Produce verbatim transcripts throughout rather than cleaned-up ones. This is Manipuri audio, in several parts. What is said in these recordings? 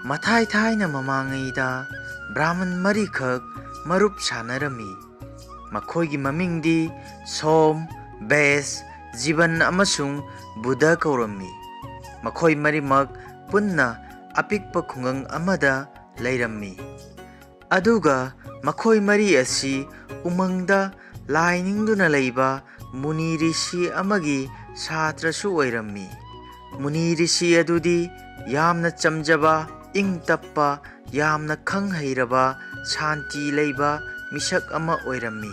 ꯃꯊꯥꯏ ꯊꯥꯏꯅ ꯃꯃꯥꯡꯉꯩꯗ ꯕ꯭ꯔꯥꯍꯃꯟ ꯃꯔꯤꯈꯛ ꯃꯔꯨꯞ ꯁꯥꯟꯅꯔꯝꯃꯤ꯫ ꯃꯈꯣꯏꯒꯤ ꯃꯃꯤꯡꯗꯤ ꯁꯣꯝ, ꯕꯦꯁ, ꯖꯤꯕꯟ ꯑꯃꯁꯨꯡ ꯕꯨꯙ ꯀꯧꯔꯝꯃꯤ꯫ ꯃꯈꯣꯏ ꯃꯔꯤꯃꯛ ꯄꯨꯟꯅ ꯑꯄꯤꯛꯄ ꯈꯨꯡꯒꯪ ꯑꯃꯗ ꯂꯩꯔꯝꯃꯤ꯫ ꯑꯗꯨꯒ ꯃꯈꯣꯏ ꯃꯔꯤ ꯑꯁꯤ ꯎꯃꯪꯗ ꯂꯥꯏ ꯅꯤꯡꯗꯨꯅ ꯂꯩꯕ ꯃꯨꯅꯤ ꯔꯤꯁꯤ ꯑꯃꯒꯤ ꯁꯥꯇ꯭ꯔꯁꯨ ꯑꯣꯏꯔꯝꯃꯤ꯫ ꯃꯨꯅꯤ ꯔꯤꯁꯤ ꯑꯗꯨꯗꯤ ꯌꯥꯝꯅ ꯆꯝꯖꯕ, ꯏꯪ ꯇꯞꯄ, ꯌꯥꯝꯅ ꯈꯪ ꯍꯩꯔꯕ, ꯁꯥꯟꯇꯤ ꯂꯩꯕ ꯃꯤꯁꯛ ꯑꯃ ꯑꯣꯏꯔꯝꯃꯤ꯫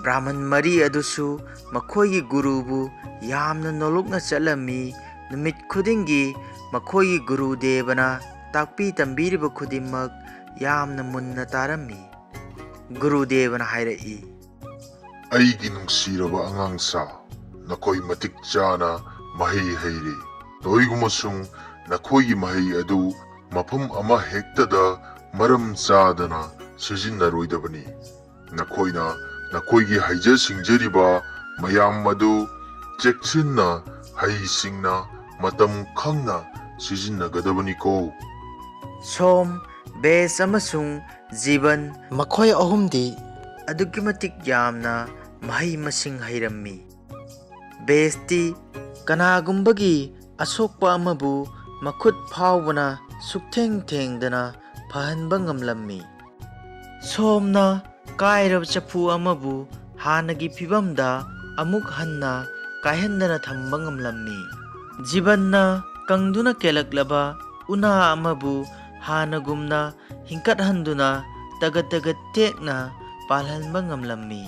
ꯕ꯭ꯔꯥꯍꯃꯟ ꯃꯔꯤ ꯑꯗꯨꯁꯨ ꯃꯈꯣꯏꯒꯤ ꯒꯨꯔꯨꯕꯨ ꯌꯥꯝꯅ ꯅꯣꯂꯨꯛꯅ ꯆꯠꯂꯝꯃꯤ꯫ ꯅꯨꯃꯤꯠ ꯈꯨꯗꯤꯡꯒꯤ ꯃꯈꯣꯏꯒꯤ ꯒꯨꯔꯨꯗꯦꯕꯅ ꯇꯥꯛꯄꯤ ꯇꯝꯕꯤꯔꯤꯕ ꯈꯨꯗꯤꯡꯃꯛ ꯌꯥꯝꯅ ꯃꯨꯟꯅ ꯇꯥꯔꯝꯃꯤ꯫ ꯒꯨꯔꯨꯗꯦꯕꯅ ꯍꯥꯏꯔꯛꯏ, "ꯑꯩꯒꯤ ꯅꯨꯡꯁꯤꯔꯕ ꯑꯉꯥꯡꯁꯥ, ꯅꯈꯣꯏ ꯃꯇꯤꯛ ꯆꯥꯅ ꯃꯍꯩ ꯍꯩꯔꯦ꯫ ꯇꯧꯏꯒꯨꯝꯕꯁꯨꯡ ꯅꯈꯣꯏꯒꯤ ꯃꯍꯩ ꯑꯗꯨ ꯃꯐꯝ ꯑꯃ ꯍꯦꯛꯇꯗ ꯃꯔꯝ ꯆꯥꯗꯅ ꯁꯤꯖꯤꯟꯅꯔꯣꯏꯗꯕꯅꯤ꯫ ꯅꯈꯣꯏꯅ ꯅꯈꯣꯏꯒꯤ ꯍꯩꯖ ꯁꯤꯡꯖꯔꯤꯕ ꯃꯌꯥꯝ ꯑꯗꯨ ꯆꯦꯛꯁꯤꯟꯅ, ꯍꯩꯁꯤꯡꯅ, ꯃꯇꯝ ꯈꯪꯅ ꯁꯤꯖꯤꯟꯅꯒꯗꯕꯅꯤꯀꯣ꯫" ꯁꯣꯝ, ꯕꯦꯁ ꯑꯃꯁꯨꯡ ꯖꯤꯕꯟ, ꯃꯈꯣꯏ ꯑꯍꯨꯝꯗꯤ ꯑꯗꯨꯛꯀꯤ ꯃꯇꯤꯛ ꯌꯥꯝꯅ ꯃꯍꯩ ꯃꯁꯤꯡ ꯍꯩꯔꯝꯃꯤ꯫ ꯕꯦꯁꯇꯤ ꯀꯅꯥꯒꯨꯝꯕꯒꯤ ꯑꯁꯣꯛꯄ ꯑꯃꯕꯨ ꯃꯈꯨꯠ ꯐꯥꯎꯕꯅ ꯁꯨꯛꯊꯦꯡ ꯊꯦꯡꯗꯅ ꯐꯍꯟꯕ ꯉꯝꯂꯝꯃꯤ꯫ ꯁꯣꯝꯅ ꯀꯥꯏꯔꯕ ꯆꯐꯨ ꯑꯃꯕꯨ ꯍꯥꯟꯅꯒꯤ ꯐꯤꯕꯝꯗ ꯑꯃꯨꯛ ꯍꯟꯅ ꯀꯥꯏꯍꯟꯗꯅ ꯊꯝꯕ ꯉꯝꯂꯝꯃꯤ꯫ ꯖꯤꯕꯟꯅ ꯀꯪꯗꯨꯅ ꯀꯦꯜꯂꯛꯂꯕ ꯎꯅꯥ ꯑꯃꯕꯨ ꯍꯥꯟꯅꯒꯨꯝꯅ ꯍꯤꯡꯀꯠꯍꯟꯗꯨꯅ ꯇꯒꯠ ꯇꯒꯠ ꯇꯦꯛꯅ ꯄꯥꯜꯍꯟꯕ ꯉꯝꯂꯝꯃꯤ꯫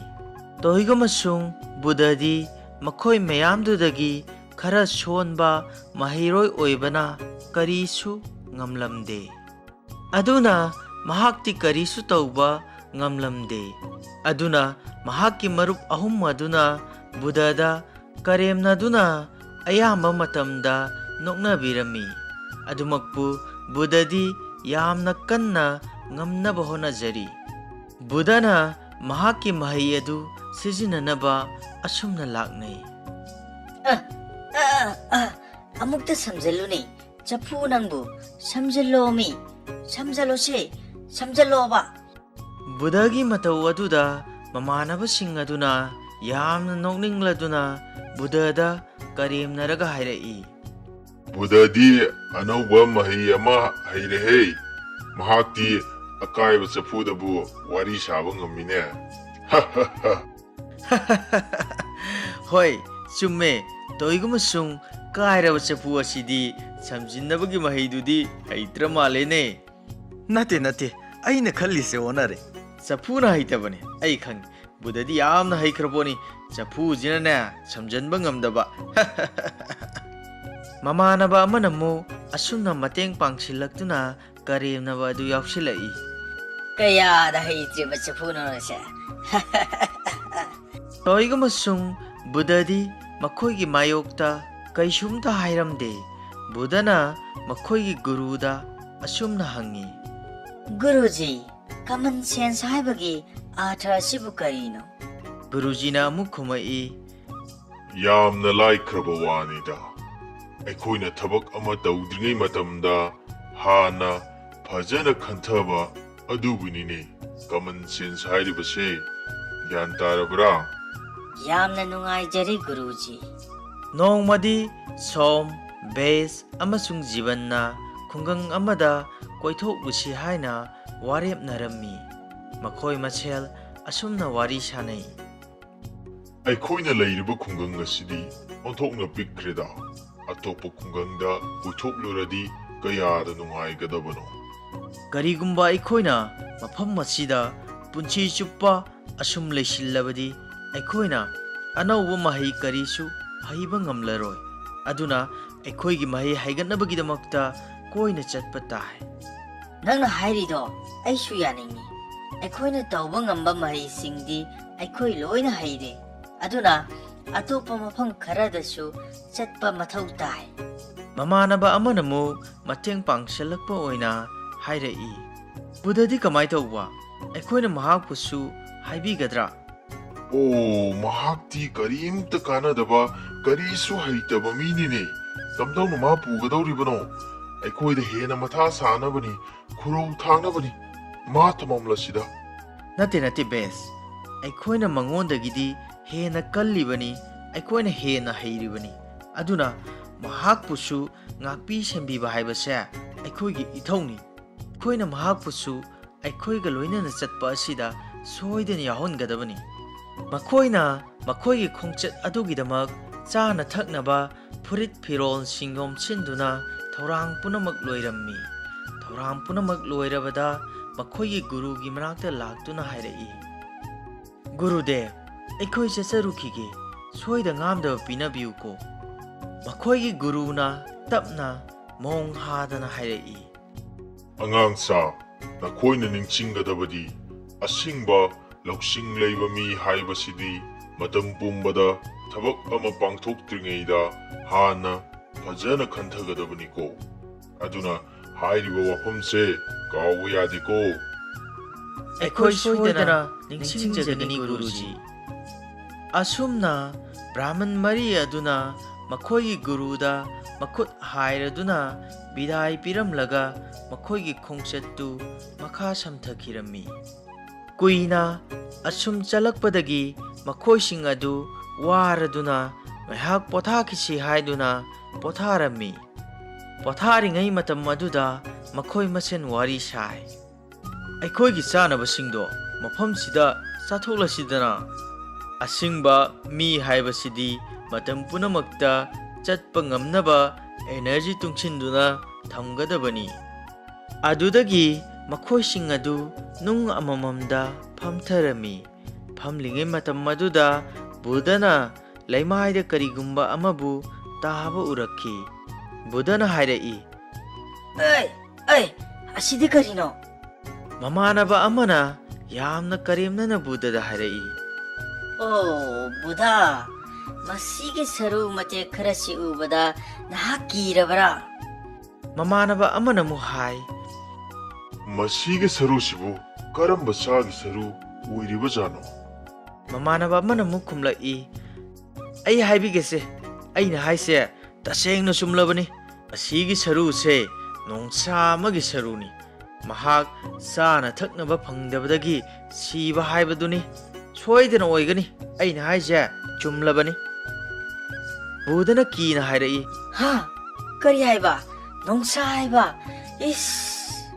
ꯇꯣꯏꯒꯨꯝꯕꯁꯨꯡ ꯕꯨꯙꯗꯤ ꯃꯈꯣꯏ ꯃꯌꯥꯝꯗꯨꯗꯒꯤ ꯈꯔ ꯁꯣꯟꯕ ꯃꯍꯩꯔꯣꯏ ꯑꯣꯏꯕꯅ ꯀꯔꯤꯁꯨ ꯉꯝꯂꯝꯗꯦ꯫ ꯑꯗꯨꯅ ꯃꯍꯥꯛꯇꯤ ꯀꯔꯤꯁꯨ ꯇꯧꯕ ꯉꯝꯂꯝꯗꯦ꯫ ꯑꯗꯨꯅ ꯃꯍꯥꯛꯀꯤ ꯃꯔꯨꯞ ꯑꯍꯨꯝ ꯑꯗꯨꯅ ꯕꯨꯙꯗ ꯀꯔꯦꯝꯅꯗꯨꯅ ꯑꯌꯥꯝꯕ ꯃꯇꯝꯗ ꯅꯣꯛꯅꯕꯤꯔꯝꯃꯤ꯫ ꯑꯗꯨꯃꯛꯄꯨ ꯕꯨꯙꯗꯤ ꯌꯥꯝꯅ ꯀꯟꯅ ꯉꯝꯅꯕ ꯍꯣꯠꯅꯖꯔꯤ꯫ ꯕꯨꯙꯅ ꯃꯍꯥꯛꯀꯤ ꯃꯍꯩ ꯑꯗꯨ ꯁꯤꯖꯤꯟꯅꯅꯕ ꯑꯁꯨꯝꯅ ꯂꯥꯛꯅꯩ꯫ ꯑ, ꯑ, ꯑ, ꯑꯃꯨꯛꯇ ꯁꯝꯖꯜꯂꯨꯅꯦ꯫ ꯆꯐꯨ ꯅꯪꯕꯨ ꯁꯝꯖꯜꯂꯣꯃꯤ, ꯁꯝꯖꯜꯂꯣꯁꯦ, ꯁꯝꯖꯜꯂꯣꯕ꯫ ꯕꯨꯙꯒꯤ ꯃꯇꯧ ꯑꯗꯨꯗ ꯃꯃꯥꯟꯅꯕꯁꯤꯡ ꯑꯗꯨꯅ ꯌꯥꯝꯅ ꯅꯣꯛꯅꯤꯡꯂꯗꯨꯅ ꯕꯨꯙꯗ ꯀꯔꯦꯝꯅꯔꯒ ꯍꯥꯏꯔꯛꯏ꯫ ꯕꯨꯙꯗꯤ ꯑꯅꯧꯕ ꯃꯍꯩ ꯑꯃ ꯍꯩꯔꯦꯍꯦ꯫ ꯃꯍꯥꯛꯇꯤ ꯑꯀꯥꯏꯕ ꯆꯐꯨꯗꯕꯨ ꯋꯥꯔꯤ ꯁꯥꯕ ꯉꯝꯃꯤꯅꯦ꯫ ꯍꯣꯏ, ꯆꯨꯝꯃꯦ꯫ ꯇꯧꯏꯒꯨꯝꯕꯁꯨꯡ ꯀꯥꯏꯔꯕ ꯆꯐꯨ ꯑꯁꯤꯗꯤ ꯁꯝꯖꯤꯟꯅꯕꯒꯤ ꯃꯍꯩꯗꯨꯗꯤ ꯍꯩꯇ꯭ꯔ ꯃꯥꯜꯂꯦꯅꯦ꯫ ꯅꯠꯇꯦ, ꯅꯠꯇꯦ, ꯑꯩꯅ ꯈꯜꯂꯤꯁꯦ ꯑꯣꯟꯅꯔꯦ꯫ ꯆꯐꯨꯅ ꯍꯩꯇꯕꯅꯦ, ꯑꯩ ꯈꯪꯉꯤ꯫ ꯕꯨꯙꯗꯤ ꯌꯥꯝꯅ ꯍꯩꯈ꯭ꯔ ꯄꯣꯠꯅꯤ꯫ ꯆꯐꯨꯁꯤꯅꯅꯦ, ꯁꯝꯖꯟꯕ ꯉꯝꯗꯕ꯫ ꯃꯃꯥꯟꯅꯕ ꯑꯃꯅ ꯑꯃꯨꯛ ꯑꯁꯨꯝꯅ ꯃꯇꯦꯡ ꯄꯥꯡꯁꯤꯜꯂꯛꯇꯨꯅ ꯀꯔꯦꯝꯅꯕ ꯑꯗꯨ ꯌꯥꯎꯁꯤꯜꯂꯛꯏ꯫ ꯀꯌꯥꯗ ꯍꯩꯇ꯭ꯔꯤꯕ ꯆꯐꯨꯅꯣꯁꯦ? ꯇꯧꯏꯒꯨꯝꯕꯁꯨꯡ ꯕꯨꯙꯗꯤ ꯃꯈꯣꯏꯒꯤ ꯃꯥꯌꯣꯛꯇ ꯀꯩꯁꯨꯝꯇ ꯍꯥꯏꯔꯝꯗꯦ꯫ ꯕꯨꯙꯅ ꯃꯈꯣꯏꯒꯤ ꯒꯨꯔꯨꯗ ꯑꯁꯨꯝꯅ ꯍꯪꯉꯤ꯫ ꯒꯨꯔꯨꯖꯤ, common sense ꯍꯥꯏꯕꯒꯤ ꯑꯥꯔꯊ ꯑꯁꯤꯕꯨ ꯀꯔꯤꯅꯣ? ꯒꯨꯔꯨꯖꯤꯅ ꯑꯃꯨꯛ ꯈꯨꯝꯃꯛꯏ꯫ ꯌꯥꯝꯅ ꯂꯥꯏꯈ꯭ꯔꯕ ꯋꯥꯅꯤꯗ꯫ ꯑꯩꯈꯣꯏꯅ ꯊꯕꯛ ꯑꯃ ꯇꯧꯗ꯭ꯔꯤꯉꯩ ꯃꯇꯝꯗ ꯍꯥꯟꯅ ꯐꯖꯅ ꯈꯟꯊꯕ ꯑꯗꯨꯕꯨꯅꯤꯅꯦ common sense ꯍꯥꯏꯔꯤꯕꯁꯦ꯫ ꯒ꯭ꯌꯥꯟ ꯇꯥꯔꯕ꯭ꯔꯥ? ꯌꯥꯝꯅ ꯅꯨꯡꯉꯥꯏꯖꯔꯦ ꯒꯨꯔꯨꯖꯤ꯫ ꯅꯣꯡꯃꯗꯤ ꯁꯣꯝ, ꯕꯦꯁ ꯑꯃꯁꯨꯡ ꯖꯤꯕꯟꯅ ꯈꯨꯡꯒꯪ ꯑꯃꯗ ꯀꯣꯏꯊꯣꯛꯂꯨꯁꯤ ꯍꯥꯏꯅ ꯋꯥꯔꯦꯞꯅꯔꯝꯃꯤ꯫ ꯃꯈꯣꯏ ꯃꯁꯦꯜ ꯑꯁꯨꯝꯅ ꯋꯥꯔꯤ ꯁꯥꯅꯩ꯫ ꯑꯩꯈꯣꯏꯅ ꯂꯩꯔꯤꯕ ꯈꯨꯡꯒꯪ ꯑꯁꯤꯗꯤ ꯑꯣꯟꯊꯣꯛꯅ ꯄꯤꯛꯈ꯭ꯔꯦꯗ꯫ ꯑꯇꯣꯞꯄ ꯈꯨꯡꯒꯪꯗ ꯀꯣꯏꯊꯣꯛꯂꯨꯔꯗꯤ ꯀꯌꯥꯗ ꯅꯨꯡꯉꯥꯏꯒꯗꯕꯅꯣ꯫ ꯀꯔꯤꯒꯨꯝꯕ ꯑꯩꯈꯣꯏꯅ ꯃꯐꯝ ꯑꯁꯤꯗ ꯄꯨꯟꯁꯤ ꯆꯨꯞꯄ ꯑꯁꯨꯝ ꯂꯩꯁꯤꯜꯂꯕꯗꯤ ꯑꯩꯈꯣꯏꯅ ꯑꯅꯧꯕ ꯃꯍꯩ ꯀꯔꯤꯁꯨ ꯍꯩꯕ ꯉꯝꯂꯔꯣꯏ꯫ ꯑꯗꯨꯅ ꯑꯩꯈꯣꯏꯒꯤ ꯃꯍꯩ ꯍꯩꯒꯠꯅꯕꯒꯤꯗꯃꯛꯇ ꯀꯣꯏꯅ ꯆꯠꯄ ꯇꯥꯏ꯫ ꯅꯪꯅ ꯍꯥꯏꯔꯤꯗꯣ ꯑꯩꯁꯨ ꯌꯥꯅꯤꯡꯉꯤ꯫ ꯑꯩꯈꯣꯏꯅ ꯇꯧꯕ ꯉꯝꯕ ꯃꯍꯩꯁꯤꯡꯗꯤ ꯑꯩꯈꯣꯏ ꯂꯣꯏꯅ ꯍꯩꯔꯦ꯫ ꯑꯗꯨꯅ ꯑꯇꯣꯞꯄ ꯃꯐꯝ ꯈꯔꯗꯁꯨ ꯆꯠꯄ ꯃꯊꯧ ꯇꯥꯏ꯫ ꯃꯃꯥꯟꯅꯕ ꯑꯃꯅ ꯑꯃꯨꯛ ꯃꯇꯦꯡ ꯄꯥꯡꯁꯤꯜꯂꯛꯄ ꯑꯣꯏꯅ ꯍꯥꯏꯔꯛꯏ꯫ ꯕꯨꯙꯗꯤ ꯀꯃꯥꯏ ꯇꯧꯕ? ꯑꯩꯈꯣꯏꯅ ꯃꯍꯥꯛꯄꯨꯁꯨ ꯍꯥꯏꯕꯤꯒꯗ꯭ꯔꯥ? ꯑꯣ, ꯃꯍꯥꯛꯇꯤ ꯀꯔꯤꯝꯇ ꯀꯥꯟꯅꯗꯕ, ꯀꯔꯤꯁꯨ ꯍꯩꯇꯕ ꯃꯤꯅꯤꯅꯦ꯫ ꯀꯝꯗꯧꯅ ꯃꯥ ꯄꯨꯒꯗꯧꯔꯤꯕꯅꯣ? ꯑꯩꯈꯣꯏꯗ ꯍꯦꯟꯅ ꯃꯊꯥ ꯁꯥꯅꯕꯅꯤ, ꯈꯨꯔꯧ ꯊꯥꯡꯅꯕꯅꯤ꯫ ꯃꯥ ꯊꯝꯃꯝꯂꯁꯤꯗ꯫ ꯅꯠꯇꯦ, ꯅꯠꯇꯦ, ꯕꯦꯁ꯫ ꯑꯩꯈꯣꯏꯅ ꯃꯉꯣꯟꯗꯒꯤꯗꯤ ꯍꯦꯟꯅ ꯀꯜꯂꯤꯕꯅꯤ, ꯑꯩꯈꯣꯏꯅ ꯍꯦꯟꯅ ꯍꯩꯔꯤꯕꯅꯤ꯫ ꯑꯗꯨꯅ ꯃꯍꯥꯛꯄꯨꯁꯨ ꯉꯥꯛꯄꯤ ꯁꯦꯟꯕꯤꯕ ꯍꯥꯏꯕꯁꯦ ꯑꯩꯈꯣꯏꯒꯤ ꯏꯊꯧꯅꯤ꯫ ꯑꯩꯈꯣꯏꯅ ꯃꯍꯥꯛꯄꯨꯁꯨ ꯑꯩꯈꯣꯏꯒ ꯂꯣꯏꯅꯅ ꯆꯠꯄ ꯑꯁꯤꯗ ꯁꯣꯏꯗꯅ ꯌꯥꯎꯍꯟꯒꯗꯕꯅꯤ꯫ ꯃꯈꯣꯏꯅ ꯃꯈꯣꯏꯒꯤ ꯈꯣꯡꯆꯠ ꯑꯗꯨꯒꯤꯗꯃꯛ ꯆꯥꯅ ꯊꯛꯅꯕ, ꯐꯨꯔꯤꯠ ꯐꯤꯔꯣꯜꯁꯤꯡ ꯌꯣꯝꯁꯤꯟꯗꯨꯅ ꯊꯧꯔꯥꯡ ꯄꯨꯝꯅꯃꯛ ꯂꯣꯏꯔꯝꯃꯤ꯫ ꯊꯧꯔꯥꯡ ꯄꯨꯝꯅꯃꯛ ꯂꯣꯏꯔꯕꯗ ꯃꯈꯣꯏꯒꯤ ꯒꯨꯔꯨꯒꯤ ꯃꯅꯥꯛꯇ ꯂꯥꯛꯇꯨꯅ ꯍꯥꯏꯔꯛꯏ, "ꯒꯨꯔꯨꯗꯦꯕ, ꯑꯩꯈꯣꯏ ꯆꯠꯆꯔꯨꯈꯤꯒꯦ꯫ ꯁꯣꯏꯗ ꯉꯥꯝꯗꯕ ꯄꯤꯅꯕꯤꯌꯨꯀꯣ꯫" ꯃꯈꯣꯏꯒꯤ ꯒꯨꯔꯨꯅ ꯇꯞꯅ ꯃꯣꯡ ꯍꯥꯗꯅ ꯍꯥꯏꯔꯛꯏ, "ꯑꯉꯥꯡꯁꯥ, ꯅꯈꯣꯏꯅ ꯅꯤꯡꯁꯤꯡꯒꯗꯕꯗꯤ, ꯑꯁꯤꯡꯕ ꯂꯧꯁꯤꯡ ꯂꯩꯕ ꯃꯤ ꯍꯥꯏꯕꯁꯤꯗꯤ ꯃꯇꯝ ꯄꯨꯝꯕꯗ ꯊꯕꯛ ꯑꯃ ꯄꯥꯡꯊꯣꯛꯇ꯭ꯔꯤꯉꯩꯗ ꯍꯥꯟꯅ ꯐꯖꯅ ꯈꯟꯊꯒꯗꯕꯅꯤꯀꯣ꯫ ꯑꯗꯨꯅ ꯍꯥꯏꯔꯤꯕ ꯋꯥꯐꯝꯁꯦ ꯀꯥꯎꯕ ꯌꯥꯗꯦꯀꯣ꯫" "ꯑꯩꯈꯣꯏ ꯁꯣꯏꯗꯅ ꯅꯤꯡꯁꯤꯡꯖꯒꯅꯤ, ꯒꯨꯔꯨꯖꯤ꯫" ꯑꯁꯨꯝꯅ ꯕ꯭ꯔꯥꯍꯃꯟ ꯃꯔꯤ ꯑꯗꯨꯅ ꯃꯈꯣꯏꯒꯤ ꯒꯨꯔꯨꯗ ꯃꯈꯨꯠ ꯍꯥꯏꯔꯗꯨꯅ ꯕꯤꯗꯥꯏ ꯄꯤꯔꯝꯂꯒ ꯃꯈꯣꯏꯒꯤ ꯈꯣꯡꯆꯠꯇꯨ ꯃꯈꯥ ꯁꯝꯊꯈꯤꯔꯝꯃꯤ꯫ ꯀꯨꯏꯅ ꯑꯁꯨꯝ ꯆꯠꯂꯛꯄꯗꯒꯤ ꯃꯈꯣꯏꯁꯤꯡ ꯑꯗꯨ ꯋꯥꯔꯗꯨꯅ ꯉꯥꯏꯍꯥꯛ ꯄꯣꯊꯥꯈꯤꯁꯤ ꯍꯥꯏꯗꯨꯅ ꯄꯣꯊꯥꯔꯝꯃꯤ꯫ ꯄꯣꯊꯥꯔꯤꯉꯩ ꯃꯇꯝ ꯑꯗꯨꯗ ꯃꯈꯣꯏ ꯃꯁꯦꯟ ꯋꯥꯔꯤ ꯁꯥꯏ꯫ "ꯑꯩꯈꯣꯏꯒꯤ ꯆꯥꯅꯕꯁꯤꯡꯗꯣ ꯃꯐꯝꯁꯤꯗ ꯆꯥꯊꯣꯛꯂꯁꯤꯗꯅ꯫ ꯑꯁꯤꯡꯕ ꯃꯤ ꯍꯥꯏꯕꯁꯤꯗꯤ ꯃꯇꯝ ꯄꯨꯝꯅꯃꯛꯇ ꯆꯠꯄ ꯉꯝꯅꯕ ꯑꯦꯅꯔꯖꯤ ꯇꯨꯡꯁꯤꯟꯗꯨꯅ ꯊꯝꯒꯗꯕꯅꯤ꯫" ꯑꯗꯨꯗꯒꯤ ꯃꯈꯣꯏꯁꯤꯡ ꯑꯗꯨ ꯅꯨꯡ ꯑꯃꯃꯝꯗ ꯐꯝꯊꯔꯝꯃꯤ꯫ ꯐꯝꯂꯤꯉꯩ ꯃꯇꯝ ꯑꯗꯨꯗ ꯕꯨꯙꯅ ꯂꯩꯃꯥꯏꯗ ꯀꯔꯤꯒꯨꯝꯕ ꯑꯃꯕꯨ ꯇꯥꯕ ꯎꯔꯛꯈꯤ꯫ ꯕꯨꯙꯅ ꯍꯥꯏꯔꯛꯏ, "ꯑꯩ, ꯑꯩ, ꯑꯁꯤꯗꯤ ꯀꯔꯤꯅꯣ?" ꯃꯃꯥꯟꯅꯕ ꯑꯃꯅ ꯌꯥꯝꯅ ꯀꯔꯦꯝꯅꯅ ꯕꯨꯙꯗ ꯍꯥꯏꯔꯛꯏ, "ꯑꯣ ꯕꯨꯙ, ꯃꯁꯤꯒꯤ ꯁꯔꯨ ꯃꯇꯦꯛ ꯈꯔꯁꯤ ꯎꯕꯗ ꯅꯍꯥꯛ ꯀꯤꯔꯕ꯭ꯔꯥ?" ꯃꯃꯥꯟꯅꯕ ꯑꯃꯅ ꯑꯃꯨꯛ ꯍꯥꯏ, "ꯃꯁꯤꯒꯤ ꯁꯔꯨꯁꯤꯕꯨ ꯀꯔꯝꯕ ꯁꯥꯒꯤ ꯁꯔꯨ ꯑꯣꯏꯔꯤꯕꯖꯥꯠꯅꯣ?" ꯃꯃꯥꯟꯅꯕ ꯑꯃꯅ ꯑꯃꯨꯛ ꯈꯨꯝꯂꯛꯏ, "ꯑꯩ ꯍꯥꯏꯕꯤꯒꯦꯁꯦ, ꯑꯩꯅ ꯍꯥꯏꯁꯦ ꯇꯁꯦꯡꯅ ꯆꯨꯝꯂꯕꯅꯤ꯫ ꯑꯁꯤꯒꯤ ꯁꯔꯨꯁꯦ ꯅꯣꯡꯁꯥ ꯑꯃꯒꯤ ꯁꯔꯨꯅꯤ꯫ ꯃꯍꯥꯛ ꯆꯥꯅ ꯊꯛꯅꯕ ꯐꯪꯗꯕꯗꯒꯤ ꯁꯤꯕ ꯍꯥꯏꯕꯗꯨꯅꯤ꯫ ꯁꯣꯏꯗꯅ ꯑꯣꯏꯒꯅꯤ꯫ ꯑꯩꯅ ꯍꯥꯏꯁꯦ ꯆꯨꯝꯂꯕꯅꯤ꯫ ꯕꯨꯙꯅ ꯀꯤꯅ ꯍꯥꯏꯔꯛꯏ꯫ ꯍꯥ? ꯀꯔꯤ ꯍꯥꯏꯕ? ꯅꯣꯡꯁꯥ ꯍꯥꯏꯕ? ꯏꯁ!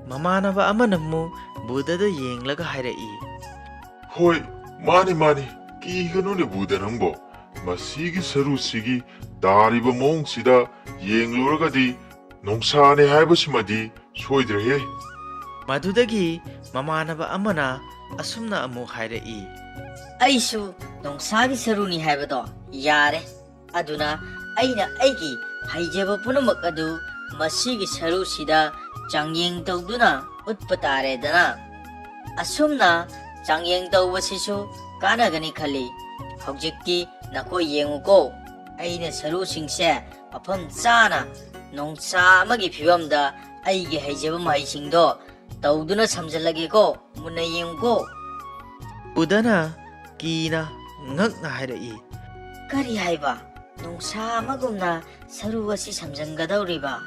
ꯃꯃꯥꯟꯅꯕ ꯑꯃꯅ ꯑꯃꯨꯛ ꯕꯨꯙꯗ ꯌꯦꯡꯂꯒ ꯍꯥꯏꯔꯛꯏ꯫ ꯍꯣꯏ, ꯃꯥꯅꯤ, ꯃꯥꯅꯤ꯫ ꯀꯤꯒꯅꯨꯅꯦ ꯕꯨꯙ ꯅꯪꯕꯣ꯫ ꯃꯁꯤꯒꯤ ꯁꯔꯨꯁꯤꯒꯤ ꯇꯥꯔꯤꯕ ꯃꯑꯣꯡꯁꯤꯗ ꯌꯦꯡꯂꯨꯔꯒꯗꯤ ꯅꯣꯡꯁꯥꯅꯦ ꯍꯥꯏꯕꯁꯤꯃꯗꯤ ꯁꯣꯏꯗ꯭ꯔꯦꯍꯦ꯫ ꯃꯗꯨꯗꯒꯤ ꯃꯃꯥꯟꯅꯕ ꯑꯃꯅ ꯑꯁꯨꯝꯅ ꯑꯃꯨꯛ ꯍꯥꯏꯔꯛꯏ꯫ ꯑꯩꯁꯨ ꯅꯣꯡꯁꯥꯒꯤ ꯁꯔꯨꯅꯤ ꯍꯥꯏꯕꯗꯣ ꯌꯥꯔꯦ꯫ ꯑꯗꯨꯅ ꯑꯩꯅ ꯑꯩꯒꯤ ꯍꯩꯖꯕ ꯄꯨꯝꯅꯃꯛ ꯑꯗꯨ ꯃꯁꯤꯒꯤ ꯁꯔꯨꯁꯤꯗ ꯆꯥꯡꯌꯦꯡ ꯇꯧꯗꯨꯅ ꯎꯠꯄ ꯇꯥꯔꯦꯗꯅ꯫ ꯑꯁꯨꯝꯅ ꯆꯥꯡꯌꯦꯡ ꯇꯧꯕꯁꯤꯁꯨ ꯀꯥꯟꯅꯒꯅꯤ ꯈꯜꯂꯤ꯫ ꯍꯧꯖꯤꯛꯇꯤ ꯅꯈꯣꯏ ꯌꯦꯡꯉꯨꯀꯣ, ꯑꯩꯅ ꯁꯔꯨꯁꯤꯡꯁꯦ ꯃꯐꯝ ꯆꯥꯅ ꯅꯣꯡꯁꯥ ꯑꯃꯒꯤ ꯐꯤꯕꯝꯗ ꯑꯩꯒꯤ ꯍꯩꯖꯕ ꯃꯍꯩꯁꯤꯡꯗꯣ ꯇꯧꯗꯨꯅ ꯁꯝꯖꯜꯂꯒꯦꯀꯣ꯫ ꯃꯨꯟꯅ ꯌꯦꯡꯉꯨꯀꯣ꯫ ꯕꯨꯙꯅ ꯀꯤꯅ ꯉꯛꯅ ꯍꯥꯏꯔꯛꯏ꯫ ꯀꯔꯤ ꯍꯥꯏꯕ? ꯅꯣꯡꯁꯥ ꯑꯃꯒꯨꯝꯅ ꯁꯔꯨ ꯑꯁꯤ ꯁꯝꯖꯟꯒꯗꯧꯔꯤꯕ?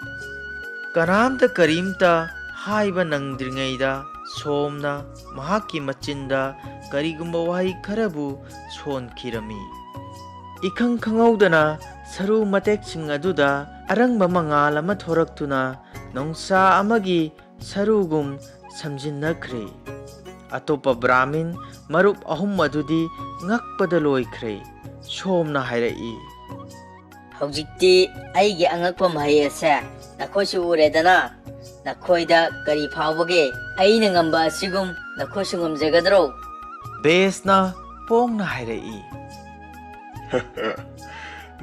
ꯀꯅꯥꯝꯇ ꯀꯔꯤꯝꯇ ꯍꯥꯏꯕ ꯅꯪꯗ꯭ꯔꯤꯉꯩꯗ ꯁꯣꯝꯅ ꯃꯍꯥꯛꯀꯤ ꯃꯆꯤꯟꯗ ꯀꯔꯤꯒꯨꯝꯕ ꯋꯥꯍꯩ ꯈꯔꯕꯨ ꯁꯣꯟꯈꯤꯔꯝꯃꯤ꯫ ꯏꯈꯪ ꯈꯪꯍꯧꯗꯅ ꯁꯔꯨ ꯃꯇꯦꯛꯁꯤꯡ ꯑꯗꯨꯗ ꯑꯔꯪꯕ ꯃꯉꯥꯜ ꯑꯃ ꯊꯣꯔꯛꯇꯨꯅ ꯅꯣꯡꯁꯥ ꯑꯃꯒꯤ ꯁꯔꯨꯒꯨꯝ ꯁꯝꯖꯤꯟꯅꯈ꯭ꯔꯦ꯫ ꯑꯇꯣꯞꯄ ꯕ꯭ꯔꯥꯍꯃꯤꯟ ꯃꯔꯨꯞ ꯑꯍꯨꯝ ꯑꯗꯨꯗꯤ ꯉꯛꯄꯗ ꯂꯣꯏꯈ꯭ꯔꯦ꯫ ꯁꯣꯝꯅ ꯍꯥꯏꯔꯛꯏ꯫ ꯍꯧꯖꯤꯛꯇꯤ ꯑꯩꯒꯤ ꯑꯉꯛꯄ ꯃꯍꯩ ꯑꯁꯦ ꯅꯈꯣꯏꯁꯨ ꯎꯔꯦꯗꯅ꯫ ꯅꯈꯣꯏꯗ ꯀꯔꯤ ꯐꯥꯎꯕꯒꯦ? ꯑꯩꯅ ꯉꯝꯕ ꯑꯁꯤꯒꯨꯝ ꯅꯈꯣꯏꯁꯨ ꯉꯝꯖꯒꯗ꯭ꯔꯣ? ꯕꯦꯁꯅ ꯄꯣꯡꯅ ꯍꯥꯏꯔꯛꯏ꯫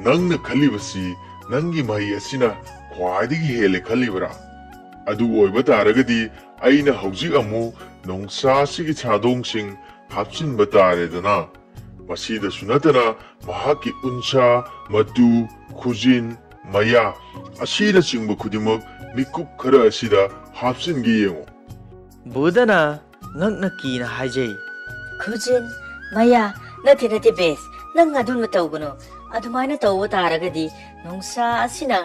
ꯅꯪꯅ ꯈꯜꯂꯤꯕꯁꯤ ꯅꯪꯒꯤ ꯃꯍꯩ ꯑꯁꯤꯅ ꯈ꯭ꯋꯥꯏꯗꯒꯤ ꯍꯦꯜꯂꯦ ꯈꯜꯂꯤꯕꯔꯥ? ꯑꯗꯨ ꯑꯣꯏꯕ ꯇꯥꯔꯒꯗꯤ ꯑꯩꯅ ꯍꯧꯖꯤꯛ ꯑꯃꯨꯛ ꯅꯣꯡꯁꯥ ꯑꯁꯤꯒꯤ ꯁꯥꯗꯣꯡꯁꯤꯡ ꯍꯥꯞꯆꯤꯟꯕ ꯇꯥꯔꯦꯗꯅ꯫ ꯃꯁꯤꯗꯁꯨ ꯅꯠꯇꯅ ꯃꯍꯥꯛꯀꯤ ꯎꯟꯁꯥ, ꯃꯇꯨ, ꯈꯨꯖꯤꯟ, ꯃꯌꯥ ꯑꯁꯤꯅꯆꯤꯡꯕ ꯈꯨꯗꯤꯡꯃꯛ ꯃꯤꯀꯨꯞ ꯈꯔ ꯑꯁꯤꯗ ꯍꯥꯞꯆꯤꯟꯒꯦ ꯌꯦꯡꯉꯨ꯫ ꯕꯨꯙꯅ ꯉꯛꯅ ꯀꯤꯅ ꯍꯥꯏꯖꯩ꯫ ꯈꯨꯖꯤꯟ, ꯃꯌꯥ, ꯅꯠꯇꯦ, ꯅꯠꯇꯦ, ꯕꯦꯁ, ꯅꯪ ꯑꯗꯨꯝꯅ ꯇꯧꯒꯅꯨ꯫ ꯑꯗꯨꯃꯥꯏꯅ ꯇꯧꯕ ꯇꯥꯔꯒꯗꯤ ꯅꯣꯡꯁꯥ ꯑꯁꯤꯅ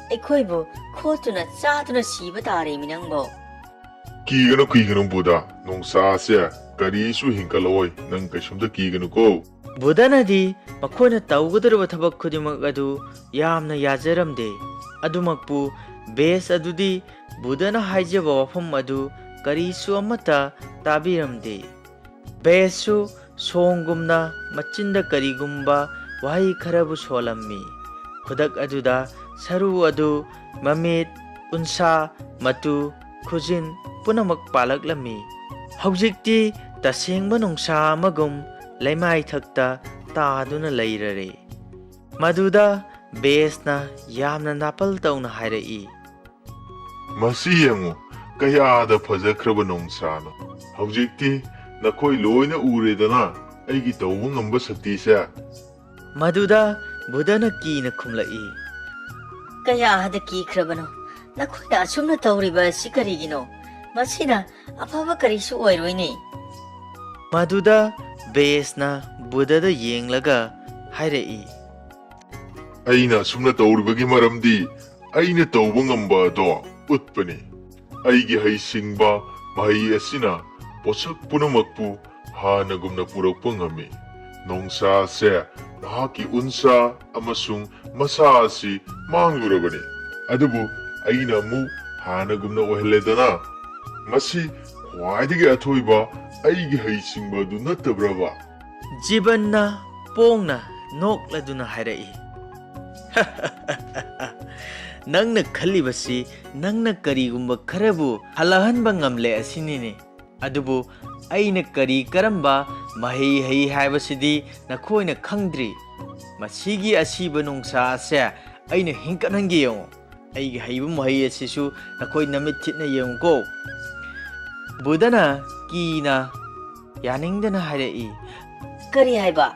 ꯑꯩꯈꯣꯏꯕꯨ ꯈꯣꯠꯇꯨꯅ ꯆꯥꯗꯨꯅ ꯁꯤꯕ ꯇꯥꯔꯦꯃꯤ ꯅꯪꯕꯣ꯫ ꯀꯤꯒꯅꯨ, ꯀꯤꯒꯅꯨ ꯕꯨꯙ, ꯅꯣꯡꯁꯥꯁꯦ ꯀꯔꯤꯁꯨ ꯍꯦꯟꯀꯠꯂꯛꯑꯣꯏ, ꯅꯪ ꯀꯩꯁꯨꯝꯇ ꯀꯤꯒꯅꯨꯀꯣ꯫ ꯕꯨꯙꯅꯗꯤ ꯃꯈꯣꯏꯅ ꯇꯧꯒꯗꯧꯔꯤꯕ ꯊꯕꯛ ꯈꯨꯗꯤꯡꯃꯛ ꯑꯗꯨ ꯌꯥꯝꯅ ꯌꯥꯖꯔꯝꯗꯦ꯫ ꯑꯗꯨꯃꯛꯄꯨ ꯕꯦꯁ ꯑꯗꯨꯗꯤ ꯕꯨꯙꯅ ꯍꯥꯏꯖꯕ ꯋꯥꯐꯝ ꯑꯗꯨ ꯀꯔꯤꯁꯨ ꯑꯃꯠꯇ ꯇꯥꯕꯤꯔꯝꯗꯦ꯫ ꯕꯦꯁꯁꯨ ꯁꯣꯡꯒꯨꯝꯅ ꯃꯆꯤꯟꯗ ꯀꯔꯤꯒꯨꯝꯕ ꯋꯥꯍꯩ ꯈꯔꯕꯨ ꯁꯣꯜꯂꯝꯃꯤ꯫ ꯈꯨꯗꯛ ꯑꯗꯨꯗ ꯁꯔꯨ ꯑꯗꯨ, ꯃꯃꯤꯠ, ꯎꯟꯁꯥ, ꯃꯇꯨ, ꯈꯨꯖꯤꯟ ꯄꯨꯝꯅꯃꯛ ꯄꯥꯜꯂꯛꯂꯝꯃꯤ꯫ ꯍꯧꯖꯤꯛꯇꯤ ꯇꯁꯦꯡꯕ ꯅꯣꯡꯁꯥ ꯑꯃꯒꯨꯝ ꯂꯩꯃꯥꯏꯊꯛꯇ ꯇꯥꯗꯨꯅ ꯂꯩꯔꯔꯦ꯫ ꯃꯗꯨꯗ ꯕꯦꯁꯅ ꯌꯥꯝꯅ ꯅꯥꯄꯜ ꯇꯧꯅ ꯍꯥꯏꯔꯛꯏ꯫ ꯃꯁꯤ ꯌꯦꯡꯉꯨ, ꯀꯌꯥꯗ ꯐꯖꯈ꯭ꯔꯕ ꯅꯣꯡꯁꯥꯅꯣ! ꯍꯧꯖꯤꯛꯇꯤ ꯅꯈꯣꯏ ꯂꯣꯏꯅ ꯎꯔꯦꯗꯅ ꯑꯩꯒꯤ ꯇꯧꯕ ꯉꯝꯕ ꯁꯛꯇꯤꯁꯦ꯫ ꯃꯗꯨꯗ ꯕꯨꯙꯅ ꯀꯤꯅ ꯈꯨꯝꯂꯛꯏ꯫ ꯀꯌꯥꯗ ꯀꯤꯈ꯭ꯔꯕꯅꯣ? ꯅꯈꯣꯏꯅ ꯑꯁꯨꯝꯅ ꯇꯧꯔꯤꯕ ꯑꯁꯤ ꯀꯔꯤꯒꯤꯅꯣ? ꯃꯁꯤꯅ ꯑꯐꯕ ꯀꯔꯤꯁꯨ ꯑꯣꯏꯔꯣꯏꯅꯦ꯫ ꯃꯗꯨꯗ ꯕꯦꯁꯅ ꯕꯨꯙꯗ ꯌꯦꯡꯂꯒ ꯍꯥꯏꯔꯛꯏ꯫ ꯑꯩꯅ ꯑꯁꯨꯝꯅ ꯇꯧꯔꯤꯕꯒꯤ ꯃꯔꯝꯗꯤ ꯑꯩꯅ ꯇꯧꯕ ꯉꯝꯕ ꯑꯗꯣ ꯎꯠꯄꯅꯤ꯫ ꯑꯩꯒꯤ ꯍꯩꯁꯤꯡꯕ ꯃꯍꯩ ꯑꯁꯤꯅ ꯄꯣꯠꯁꯛ ꯄꯨꯝꯅꯃꯛꯄꯨ ꯍꯥꯟꯅꯒꯨꯝꯅ ꯄꯨꯔꯛꯄ ꯉꯝꯃꯤ꯫ ꯅꯣꯡꯁꯥꯁꯦ ꯃꯍꯥꯛꯀꯤ ꯎꯟꯁꯥ ꯑꯃꯁꯨꯡ ꯃꯁꯥ ꯑꯁꯤ ꯃꯥꯡꯂꯨꯔꯕꯅꯤ, ꯑꯗꯨꯕꯨ ꯑꯩꯅ ꯑꯃꯨꯛ ꯍꯥꯟꯅꯒꯨꯝꯅ ꯑꯣꯏꯍꯜꯂꯦꯗꯅ꯫ ꯃꯁꯤ ꯈ꯭ꯋꯥꯏꯗꯒꯤ ꯑꯊꯣꯏꯕ ꯑꯩꯒꯤ ꯍꯩꯁꯤꯡꯕ ꯑꯗꯨ ꯅꯠꯇꯕ꯭ꯔꯕ? ꯖꯤꯕꯟꯅ ꯄꯣꯡꯅ ꯅꯣꯛꯂꯗꯨꯅ ꯍꯥꯏꯔꯛꯏ꯫ ꯅꯪꯅ ꯈꯜꯂꯤꯕꯁꯤ ꯅꯪꯅ ꯀꯔꯤꯒꯨꯝꯕ ꯈꯔꯕꯨ ꯍꯜꯂꯛꯍꯟꯕ ꯉꯝꯂꯦ ꯑꯁꯤꯅꯤꯅꯦ꯫ ꯑꯗꯨꯕꯨ ꯑꯩꯅ ꯀꯔꯤ ꯀꯔꯝꯕ ꯃꯍꯩ ꯍꯩ ꯍꯥꯏꯕꯁꯤꯗꯤ ꯅꯈꯣꯏꯅ ꯈꯪꯗ꯭ꯔꯤ꯫ ꯃꯁꯤꯒꯤ ꯑꯁꯤꯕ ꯅꯣꯡꯁꯥ ꯑꯁꯦ ꯑꯩꯅ ꯍꯤꯡꯀꯠꯍꯟꯒꯦ ꯌꯦꯡꯉꯨ꯫ ꯑꯩꯒꯤ ꯍꯩꯕ ꯃꯍꯩ ꯑꯁꯤꯁꯨ ꯅꯈꯣꯏ ꯅꯃꯤꯠ ꯊꯤꯠꯅ ꯌꯦꯡꯉꯨꯀꯣ꯫ ꯕꯨꯙꯅ ꯀꯤꯅ ꯌꯥꯅꯤꯡꯗꯅ ꯍꯥꯏꯔꯛꯏ꯫ ꯀꯔꯤ ꯍꯥꯏꯕ?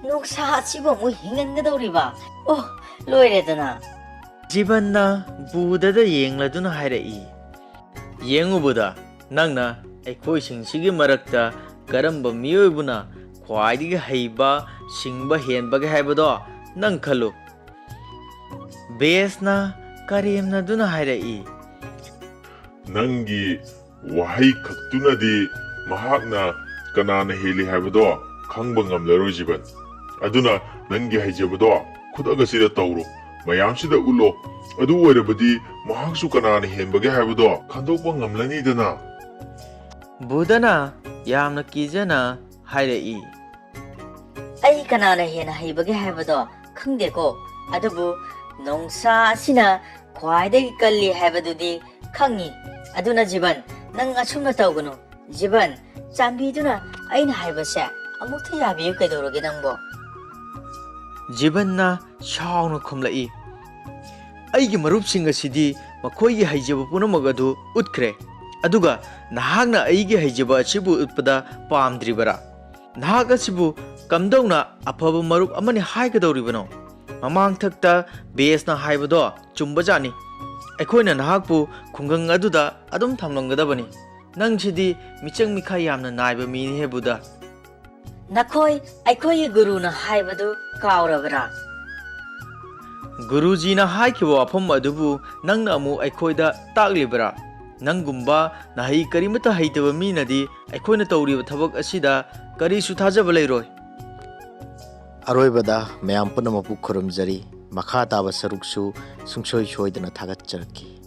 ꯅꯣꯡꯁꯥ ꯑꯁꯤꯕꯨ ꯑꯃꯨꯛ ꯍꯤꯡꯍꯟꯒꯗꯧꯔꯤꯕ? ꯑꯣ, ꯂꯣꯏꯔꯦꯗꯅ꯫ ꯖꯤꯕꯟꯅ ꯕꯨꯙꯗ ꯌꯦꯡꯂꯗꯨꯅ ꯍꯥꯏꯔꯛꯏ꯫ ꯌꯦꯡꯉꯨ ꯕꯨꯙ, ꯅꯪꯅ ꯑꯩꯈꯣꯏꯁꯤꯡꯁꯤꯒꯤ ꯃꯔꯛꯇ ꯀꯔꯝꯕ ꯃꯤꯑꯣꯏꯕꯅ ꯈ꯭ꯋꯥꯏꯗꯒꯤ ꯍꯩꯕ, ꯁꯤꯡꯕ ꯍꯦꯟꯕꯒꯦ ꯍꯥꯏꯕꯗꯣ ꯅꯪ ꯈꯜꯂꯨ꯫ ꯕꯦꯁꯅ ꯀꯔꯦꯝꯅꯗꯨꯅ ꯍꯥꯏꯔꯛꯏ꯫ ꯅꯪꯒꯤ ꯋꯥꯍꯩ ꯈꯛꯇꯨꯅꯗꯤ ꯃꯍꯥꯛꯅ ꯀꯅꯥꯅ ꯍꯦꯜꯂꯤ ꯍꯥꯏꯕꯗꯣ ꯈꯪꯕ ꯉꯝꯂꯔꯣꯏ, ꯖꯤꯕꯟ꯫ ꯑꯗꯨꯅ ꯅꯪꯒꯤ ꯍꯩꯖꯕꯗꯣ ꯈꯨꯗꯛ ꯑꯁꯤꯗ ꯇꯧꯔꯣ, ꯃꯌꯥꯝꯁꯤꯗ ꯎꯠꯂꯣ꯫ ꯑꯗꯨ ꯑꯣꯏꯔꯕꯗꯤ ꯃꯍꯥꯛꯁꯨ ꯀꯅꯥꯅ ꯍꯦꯟꯕꯒꯦ ꯍꯥꯏꯕꯗꯣ ꯈꯪꯗꯣꯛꯄ ꯉꯝꯂꯅꯤꯗꯅ꯫ ꯕꯨꯙꯅ ꯌꯥꯝꯅ ꯀꯤꯖꯅ ꯍꯥꯏꯔꯛꯏ꯫ ꯑꯩ ꯀꯅꯥꯅ ꯍꯦꯟꯅ ꯍꯩꯕꯒꯦ ꯍꯥꯏꯕꯗꯣ ꯈꯪꯗꯦꯀꯣ, ꯑꯗꯨꯕꯨ ꯅꯣꯡꯁꯥ ꯑꯁꯤꯅ ꯈ꯭ꯋꯥꯏꯗꯒꯤ ꯀꯜꯂꯤ ꯍꯥꯏꯕꯗꯨꯗꯤ ꯈꯪꯉꯤ꯫ ꯑꯗꯨꯅ ꯖꯤꯕꯟ, ꯅꯪ ꯑꯁꯨꯝꯅ ꯇꯧꯒꯅꯨ꯫ ꯖꯤꯕꯟ, ꯆꯥꯟꯕꯤꯗꯨꯅ ꯑꯩꯅ ꯍꯥꯏꯕꯁꯦ ꯑꯃꯨꯛꯇ ꯌꯥꯕꯤꯌꯨ꯫ ꯀꯩꯗꯧꯔꯒꯦ ꯅꯪꯕꯣ? ꯖꯤꯕꯟꯅ ꯁꯥꯎꯅ ꯈꯨꯝꯂꯛꯏ, ꯑꯩꯒꯤ ꯃꯔꯨꯞꯁꯤꯡ ꯑꯁꯤꯗꯤ ꯃꯈꯣꯏꯒꯤ ꯍꯩꯖꯕ ꯄꯨꯝꯅꯃꯛ ꯑꯗꯨ ꯎꯠꯈ꯭ꯔꯦ, ꯑꯗꯨꯒ ꯅꯍꯥꯛꯅ ꯑꯩꯒꯤ ꯍꯩꯖꯕ ꯑꯁꯤꯕꯨ ꯎꯠꯄꯗ ꯄꯥꯝꯗ꯭ꯔꯤꯕꯔꯥ? ꯅꯍꯥꯛ ꯑꯁꯤꯕꯨ ꯀꯝꯗꯧꯅ ꯑꯐꯕ ꯃꯔꯨꯞ ꯑꯃꯅꯤ ꯍꯥꯏꯒꯗꯧꯔꯤꯕꯅꯣ? ꯃꯃꯥꯡꯊꯛꯇ ꯕꯦꯁꯅ ꯍꯥꯏꯕꯗꯣ ꯆꯨꯝꯕꯖꯥꯠꯅꯤ꯫ ꯑꯩꯈꯣꯏꯅ ꯅꯍꯥꯛꯄꯨ ꯈꯨꯡꯒꯪ ꯑꯗꯨꯗ ꯑꯗꯨꯝ ꯊꯝꯂꯝꯒꯗꯕꯅꯤ꯫ ꯅꯪꯁꯤꯗꯤ ꯃꯤꯆꯪ ꯃꯤꯈꯥꯏ ꯌꯥꯝꯅ ꯅꯥꯏꯕ ꯃꯤꯅꯤꯍꯦ, ꯕꯨꯙ꯫ ꯅꯈꯣꯏ ꯑꯩꯈꯣꯏꯒꯤ ꯒꯨꯔꯨꯅ ꯍꯥꯏꯕꯗꯨ ꯀꯥꯎꯔꯕꯔꯥ? ꯒꯨꯔꯨꯖꯤꯅ ꯍꯥꯏꯈꯤꯕ ꯋꯥꯐꯝ ꯑꯗꯨꯕꯨ ꯅꯪꯅ ꯑꯃꯨꯛ ꯑꯩꯈꯣꯏꯗ ꯇꯥꯛꯂꯤꯕꯔꯥ? ꯅꯪꯒꯨꯝꯕ ꯅꯍꯩ ꯀꯔꯤꯃꯠꯇ ꯍꯩꯇꯕ ꯃꯤꯅꯗꯤ ꯑꯩꯈꯣꯏꯅ ꯇꯧꯔꯤꯕ ꯊꯕꯛ ꯑꯁꯤꯗ ꯀꯔꯤꯁꯨ ꯊꯥꯖꯕ ꯂꯩꯔꯣꯏ꯫ ꯑꯔꯣꯏꯕꯗ ꯃꯌꯥꯝ ꯄꯨꯝꯅꯃꯛꯄꯨ ꯈꯨꯔꯨꯝꯖꯔꯤ꯫ ꯃꯈꯥ ꯇꯥꯕ ꯁꯔꯨꯛꯁꯨ ꯁꯨꯡꯁꯣꯏ ꯁꯣꯏꯗꯅ ꯊꯥꯒꯠꯆꯔꯛꯈꯤ꯫